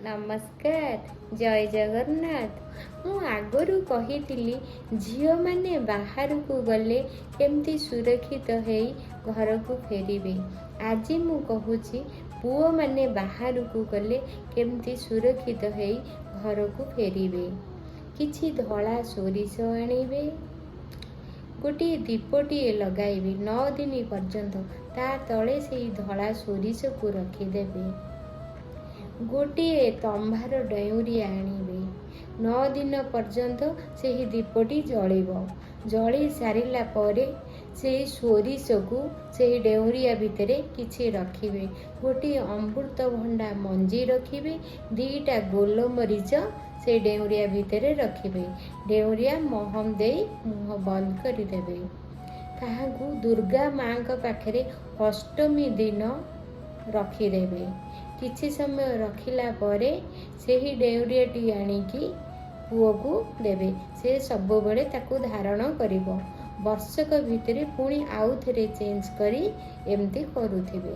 ନମସ୍କାର, ଜୟ ଜଗନ୍ନାଥ। ମୁଁ ଆଗରୁ କହିଥିଲି ଝିଅମାନେ ବାହାରକୁ ଗଲେ କେମିତି ସୁରକ୍ଷିତ ହେଇ ଘରକୁ ଫେରିବେ। ଆଜି ମୁଁ କହୁଛି ପୁଅମାନେ ବାହାରକୁ ଗଲେ କେମିତି ସୁରକ୍ଷିତ ହେଇ ଘରକୁ ଫେରିବେ। କିଛି ଧଳା ସୋରିଷ ଆଣିବେ, ଗୋଟିଏ ଦୀପଟିଏ ଲଗାଇବେ 9 ଦିନ ପର୍ଯ୍ୟନ୍ତ, ତା ତଳେ ସେଇ ଧଳା ସୋରିଷକୁ ରଖିଦେବେ। ଗୋଟିଏ ତମ୍ବାର ଡେଉଁରିଆ ଆଣିବେ। 9 ଦିନ ପର୍ଯ୍ୟନ୍ତ ସେହି ଦୀପଟି ଜଳିବ। ଜଳି ସାରିଲା ପରେ ସେଇ ସୋରିଷକୁ ସେହି ଡେଉଁରିଆ ଭିତରେ କିଛି ରଖିବେ। ଗୋଟିଏ ଅମୃତଭଣ୍ଡା ମଞ୍ଜି ରଖିବେ, 2ଟା ଗୋଲମରିଚ ସେଇ ଡେଉଁରିଆ ଭିତରେ ରଖିବେ। ଡେଉଁରିଆ ମହମ ଦେଇ ମୁହଁ ବନ୍ଦ କରିଦେବେ। ତାହାକୁ ଦୁର୍ଗା ମାଙ୍କ ପାଖରେ ଅଷ୍ଟମୀ ଦିନ ରଖିଦେବେ। କିଛି ସମୟ ରଖିଲା ପରେ ସେହି ଡେଉଁରିଆଟି ଆଣିକି ପୁଅକୁ ଦେବେ। ସେ ସବୁବେଳେ ତାକୁ ଧାରଣ କରିବ। ବର୍ଷକ ଭିତରେ ପୁଣି ଆଉ ଥରେ ଚେଞ୍ଜ କରି ଏମିତି କରୁଥିବେ।